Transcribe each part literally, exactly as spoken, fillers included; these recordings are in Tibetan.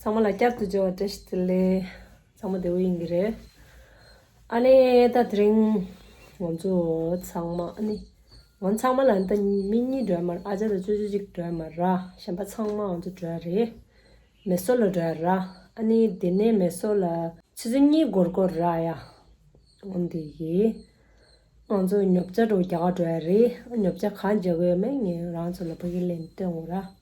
ཚང་མ་ལ་བསྐྱར་དུ་མཇལ་བ་བཀྲ་ཤིས་བདེ་ལེགས། ཚང་མ་བདེ་པོ་ཡིན་གྱི་རེད། ཨ་ནི་ད་དེ་རིང་ང་ཚོ་ཚང་མ་ཨ་ནི་ང་ཚང་མ་ལ་ད་མི་གཉིས་འགྲོ་ཡ་མ་རེད། ཨ་ཅག་དང་ཅོ་ཅོ་གཅིག་འགྲོ་ཡ་མ་རེད། གཞན་པ་ཚང་མ་ང་ཚོ་འགྲོ་ཡ་རེད། མེ་སོར་ལ་འགྲོ་ཡ་ར། ཨ་ནི་དེ་ནས་མེ་སོར་ལ་ཆུ་ཚོད་གཉིས་འགོར་འགོར་ར་ཡ། འོན་ཏེ་ཡིས། ང་ཚོ་ཉོ་ཆ་འགྲོ་རྒྱ་གར་འགྲོ་ཡ་རེད། ཉོ་ཆ་གང་བྱེད་དགོས་མེད་ངས་རང་ཚོ་ལ་ཕ་གི་ལན་སྟོན་འོ་ར།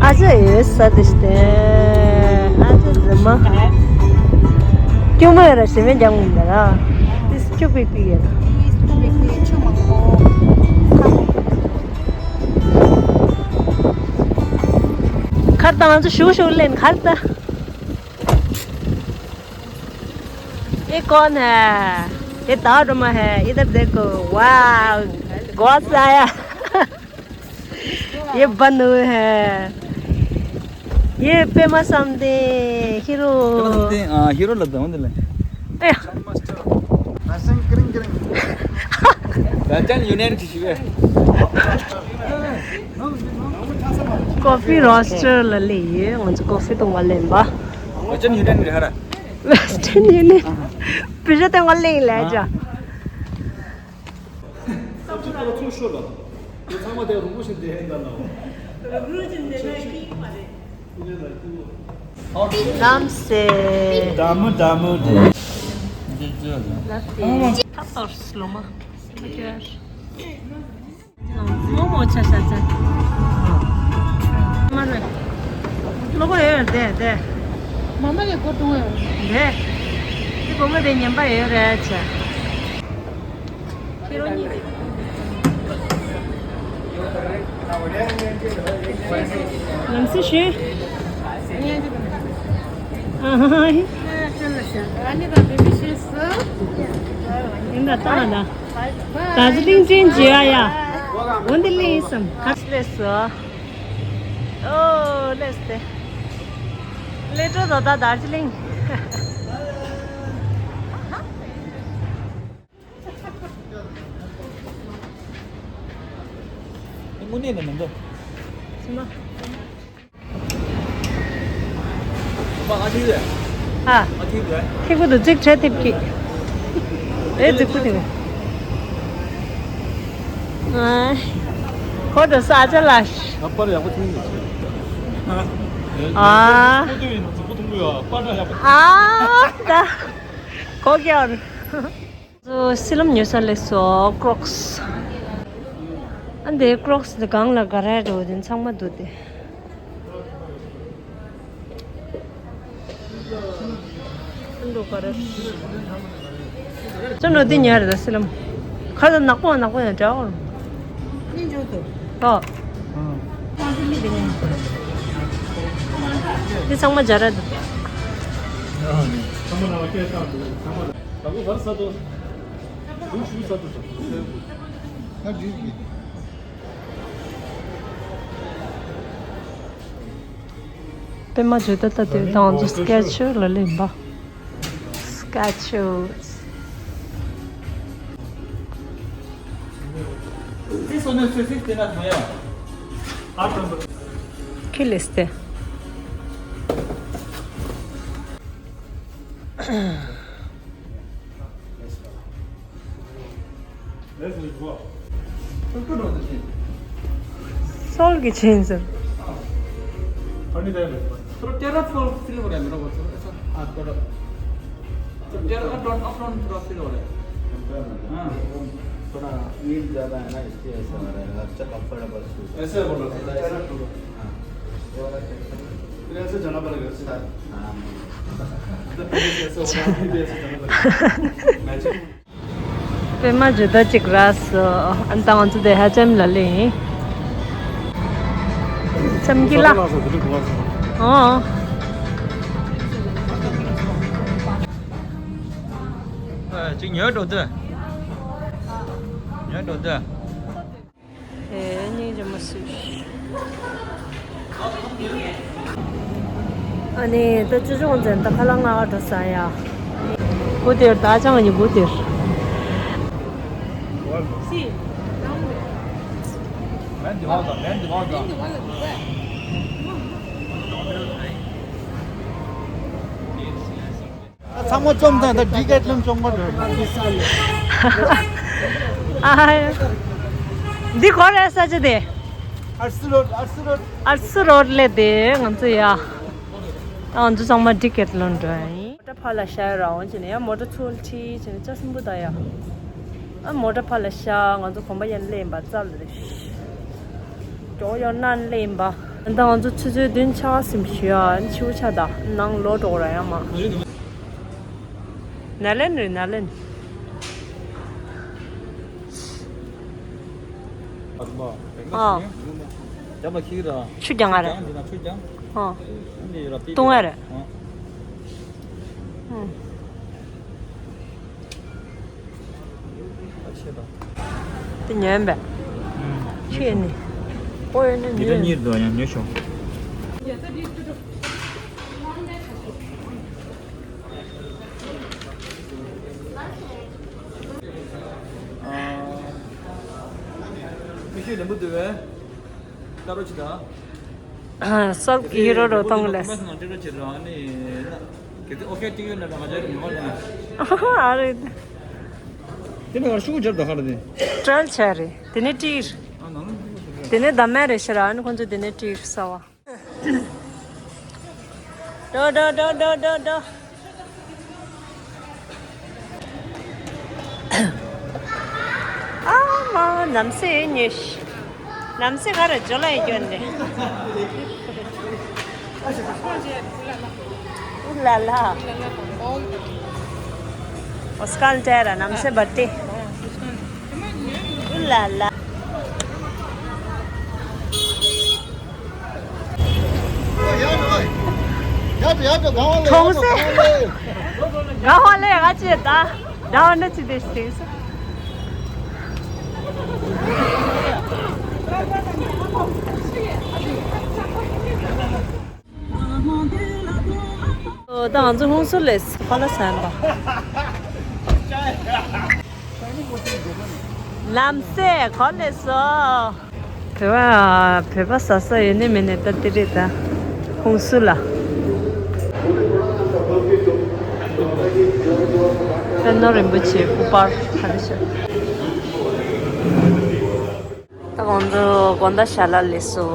ཨ་ཅེ་ཡོད་ས་དེ་སྟེ། ཨ་ཅེ་རྫི་མ། སྐྱུག་མ་ཡོད་ར་ཞེ་མེད་རྒྱང་མི་འདུག་ར། དེ་སྐྱུག་པིག་པིག་ཡོད། ཁར་ད་ང་ཚོ་ཞུགས་ཞུགས་ལེན་ཁར་ད། ये कौन है? ये दादू माँ है। इधर देखो, वाह, बहुत सारा। ये बनू है। ये पेमा समदे, हीरो। पेमा समदे, हाँ, हीरो लगता है, मतलब। ए। राजन यूनियन की शिवे। Coffee roaster ལ་ལས་ཡོད། ང་ཚོ་coffee འཐུང་བ་ལེན་པ། Western Union རེད་ཧ་ར། Western Union བི་ཤ་འཐུང་བ་ལེན་ལས་ཅོ། རམ་སེ། ཌམ་མོ་ཌམ་མོ་ཌེ། ལབ་སྟེ། ཐ་ཐོར་སློ་མ། མོ་མོ་ཆ་ཤ་ཆ། མ་རེད། ལོ་གོ་ཡོད་དེ་དེ། མ་མ་ལས་གོ་ཏུང་ཡོད། དེ། དེ་གོ་མ་དེ་ཉན་པ་ཡོད་རེད་ཆ། ཁྱེད་རང་གཉིས་ལམ་སེ་ཤེ། ཨ་ཧ་ཧ། ཨ་ནི་ད་བེ་བི་ཤེས། ཡིན་ད་ལྟ་ལ། དར་ཇི་ལིང་ཅན་བྱེད་ཨ་ཡ། འོན་ཏེ་ལེ་ཡིན་སམ་ཁ་སི་ལེ་སོ། ཨོ་ལེ་སྟེ། ལེ་ཏྲོ་དོ་ད་དར་ཇི་ལིང་། དངོས་གནས་ནས་མི་འདུག་སེམས་པ། ཨ། ཁྱི་གུ་དུ་ཅིག་ཁྲེ་ཐིབ་ཀྱི། ཨེ་ཅིག་གུ་ཐིབ། ཨ། ཁོ་དུ་ས་ཆ་ལ། ཨ། པར་ཡག་པོ་ཐིབ་ཡོད། ཨ། ཁོ་དུ་ཡིན་ན་ཅིག་གུ་ཐུང་གུ་ཡོད། པར་འདྲ་ཡག་པོ། ཨ། ད། ཁོ་གྱོར། སི་ལམ་ཉོ་ས་ལེ་སོ་Crocs། ཨ་འདི་Crocs་འདི་གང་ལ་ག་རེ་འགྲོ་དེ་ཚང་མ་འདུག་སྟེ། ཨ་འདུག་ག་རེ། ཅོ་འགྲོ་དེ་ཉར་རེད་སི་ལམ། ཁ་ད་ནག་པོ་ནག་པོ་ཡང་འདྲ་བར། ཨོ། འདི་ཚང་མ་སྦྱར་ར་འདུག་པད་མ་ཇོ་ཏ་ཏ་དེ་དང་ང་ཚོ་Skechers་ལ་ལེན་པ། Skechers། ཁི་ལེ་སྟེ། སོལ་གྱི་ཆེན་ཟེར། थोड़ा टेरा फॉल फील हो रहा है मेरे को, थोड़ा सा। हाँ, थोड़ा। तो टेरा का डाउन, अप डाउन थोड़ा फील हो रहा है। हाँ। थोड़ा हील ज्यादा है ना, इसलिए ऐसा हो रहा है। अच्छा, कंफर्टेबल शूज। ऐसे बोलो। हाँ। फिर ऐसे जाना पड़ेगा, ऐसे। हाँ। मतलब, फिर ऐसे होगा, फिर भी ऐसे जाना पड़ेगा। मैजिक। པད་མ་ཇོ་ཏ་ཅིག་རག་སོང་། ཨ་ནི་ད་ང་ཚོ་དེ་ཧ་ཅམ་ལ་ལེ་ཡིན། ཆམ་གྱི་ལ། ཨོ། ཅིག་ཉོས་འགྲོ་དུས། ཉོས་འགྲོ་དུས། ཨེ། སྙིང་རྗེ་མོ་སུ། ཨ་ནི་ད་ཅོ་ཅོ་ང་ཚོ་ད་ཁ་ལག་ང་ག་འགྲོ་ས་ཡ། བུ་དེར་ད་ཅང་ཉི་བུ་དེར། སི། ད་ང་ ཚང་མ་བཅོམ་ཚར། ད་ཌི་ཀེ་ཐི་ལོན་བཅོམ་པ་འགྲོ། ཨ། འདི་ག་རེ་ས་ཆ་དེ། ཨར་སི་རོཌ། ཨར་སི་རོཌ། ཨར་སི་རོཌ་ལས་དེ་ང་ཚོ་ཡ། ང་ཚོ་ཚང་མ་ཌི་ཀེ་ཐི་ལོན་འགྲོ་ཡ་ཡིན། མོ་ཊ་ཕར་ལ་བཞག་ར་འོང་བྱས་ནས་ཡང་མོ་ཊ་ཚུར་ཁྲིད་བྱས་ནས་ལྕགས་སྲིན་པོ་ད་ཡ། ཨ་མོ་ཊ་ཕར་ལ་བཞག་ང་ཚོ་གོམ་པ་ཡན་ལེན་པ་རྩ་ལ་རེད། ཀྱོག་ཡོད་ན་ལེན་པ། ད་ང་ཚོ་ཆུ་ཚོད་བདུན་ཆགས་ཟིན་ཞུ་ཡ་ཕྱི་པོ་ཆགས་ད་ནང་ལོག་འགྲོ་ར་ཡ་མ། ནཱ་ལེན་རེད་ནཱ་ལེན། ཨ། རྒྱབ་ལ་ཁྱེར་ར། ཆུ་རྒྱང་ང་ར། རྒྱང་འདི་ན་ཆུ་རྒྱང་། ཨ། འདི་ར་པི་བཏུང་ཡ་རེད། ཨ། ཨ་ཆེ་ད། དེ་ཉན་པས། ཆེ་ནི། ཨོ་ཡ་ནི་འདི་ཉོས། གཉིས་འདུག་ཡང་ཉོས་ཤོག་མི་ཤེས་ལེན་པོ་འདུག་བས། ལྟ་རོགས་བྱེད་དང་། སོབ་ཀྱི་ཧི་རོ་རོ་གཏོང་ལས། ཨ་རེད། དེ་ནས་ང་ཤུགས་རྒྱབ་ད་ཧ་ར་དེ། ཀྲལ་ཆ་རེད། དེ་ནས་ཏིར། དེ་ནས་ད་མེ་རེད་ཤི་ར། ཨ་ནི་ཁོང་ཚོ་དེ་ནས་ཏིར་ས་བ། འགྲོ་འགྲོ་འགྲོ་འགྲོ་འགྲོ། ཨ་མ་ནམ་སེ་ཉེ་ཤི། ནམ་སེ་ག་རེ་ཇོ་ལ་ཡི་སྐྱོན་ཏེ། ཨུ་ལ་ལ། ཨོ་སྐལ་ཏེ་ར་ནམ་སེ་བར་ཏེ། ཨུ་ལ་ལ། ཁྲོང་སེ། ག་ཧོ་ལེ་ག་ཅེ་ད། ད་འོ་འདྲ་ཅི་དེ་ཞིག་ད་ང་ཚོ་ཧུན་སུར་ལས་ཁོ་ལ་སན་པ། ལམ་སེ་གོ་ལེ་སོ། བོད་པ་བོད་པ་ཟ་ས་ཡོད་ནི་མེད་ནི་ད་དེ་རེད་ད། ཧུན་སུར་ལ། ད་ནོར་རིན་པོ་ཆེ་སྐུ་པར་ག་རེ་ཤག་ད་ང་ཚོ་དགོང་དག་ཞལ་ལག་ལས་སོ།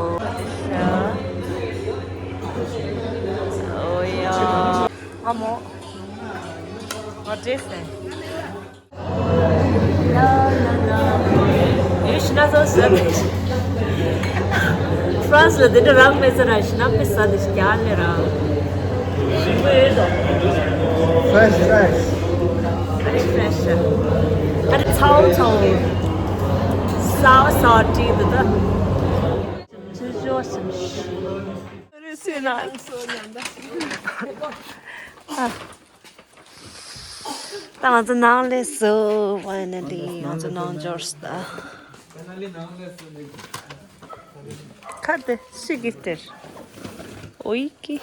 ཨོ་ཡ། ཨ་མོ། ང་བྲེས་ནས། ཡོད་ཤི་ན་ཚོ་ཟེར། ཧྥ་རན་སི་ལ་དེ་འདྲ་རག་མེད་ཟེར་ར། ཤི་ན་དཔེ་ཟ་དེ་ཤི་རྒྱག་ལེ་ར། Fresh, fresh. Very fresh. ཨ་རེ་ཚའོ་ཚའོ། Sour, salty འདི་ད། ཅི་ཞོ་སིམ་ཤི། རེ་སི་ན། ད་ང་ཚོ་ནང་ལས་སུ་finally ང་ཚོ་ནང་འབྱོར་སོང་ད། ཁ་དེ་སུས་གིས་སྟེར། ཨོ་ཡི་ཀི།